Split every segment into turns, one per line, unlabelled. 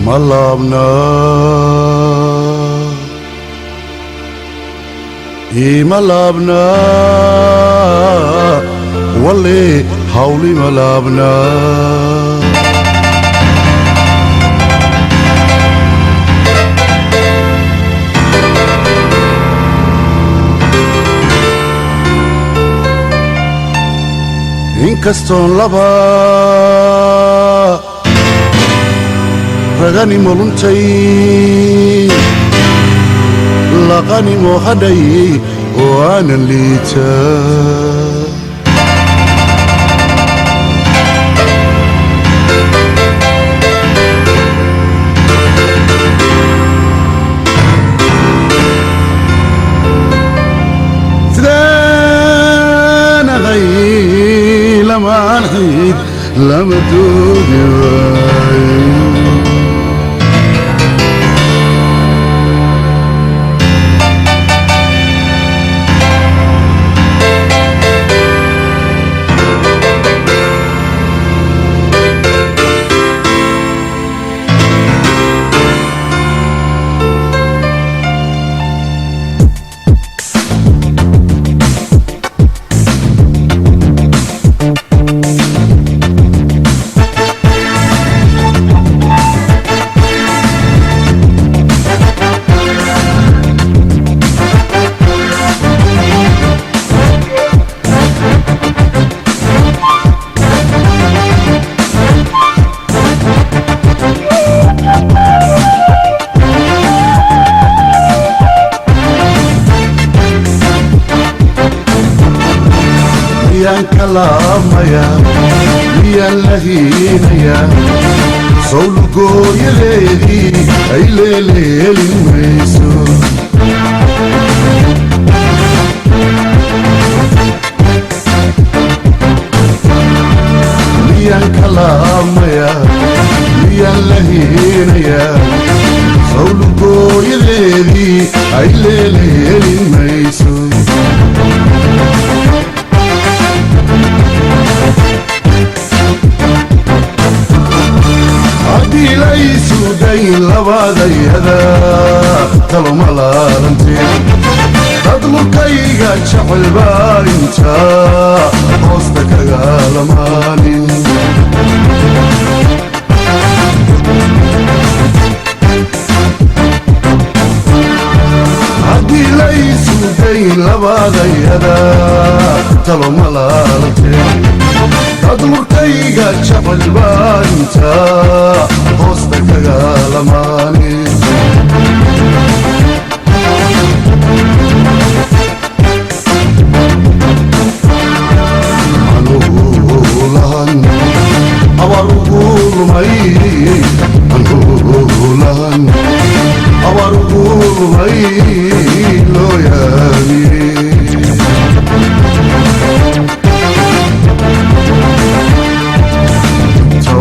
Ma laabna, ima laabna, walle hawlima laabna. Inkastoon laba raganimo luntay, laqanimo hadhay oo aanan liita. Sideen ahay lamaan xiid lama doodi waayo. Miyaan ka laabmaya? Miyaan la hiinaya? Sawlugooyadeedii ay leeleelin mayso. Miyaan ka laabmaya? Miyaan la hiinaya? Sawlugooyadeedii ay leeleelin mayso. Haddii laysu dayn labadayada taloma laalanteen, dad lukayga jecel baa intaa hoosta kagaalamaanin. Haddii laysu dayn labadayada taloma laalanteen, dad lurkayga jecel baa intaa hoosta kagaalamaanin. Anuulahan abaar ugu lumay, anuulahan abaar ugu lumay loo yaamiye.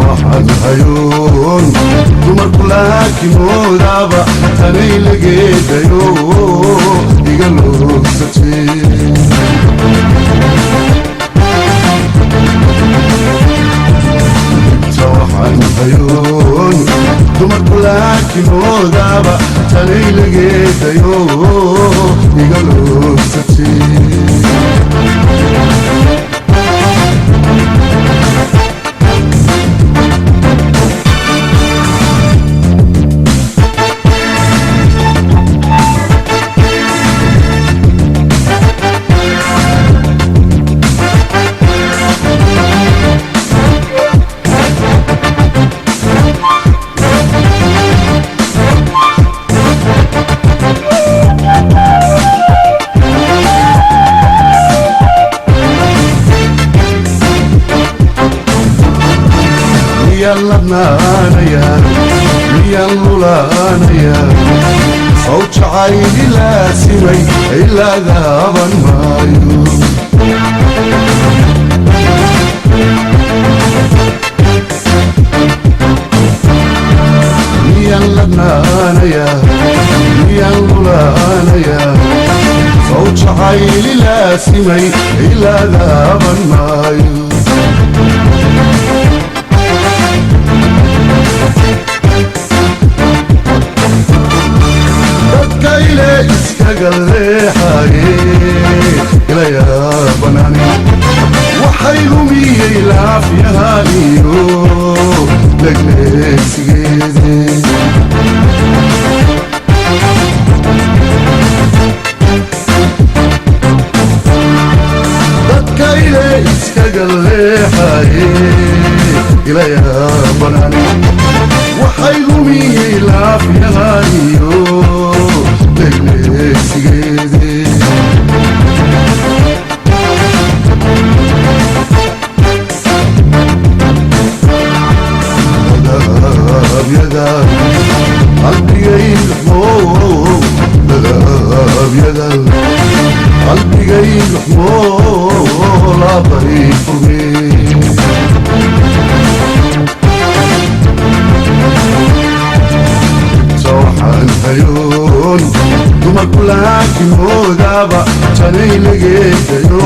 Waxaan hayoon dumarku laakimoodaba tanay lageedayo iga loogsatee. Waxaan hayoon dumarku laakimoodaba tanay lageedayo iga loogsatee. Miyaan ladnaanayaa? Miyaan lulaanayaa? Sow jacayl ilaa simay ilaa daaban maayo. Miyaan ladnaanayaa? Miyaan lulaanayaa? Sow jacayl ilaa simay ilaa daaban maayo. Iskaga leexaye ila yaabanaani, waxay lumiyey laafyaha iyo legleegsigeede. Dadka ile iskaga leexaye ila yaabanaani, waxay lumiyey laafyaha iyo legleegsigeede. Dalabyada qalbigayga, dalabyada qalbigayga xoolabay furmee. Waxaan hayoon dumarku laakimoodaba tanay lageedayo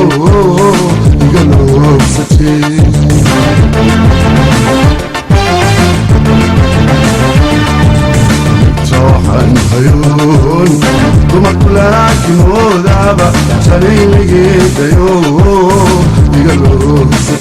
iga loogsatee. Waxaan hayoon dumarku laakimoodaba tanay lageedayo iga loogsatee.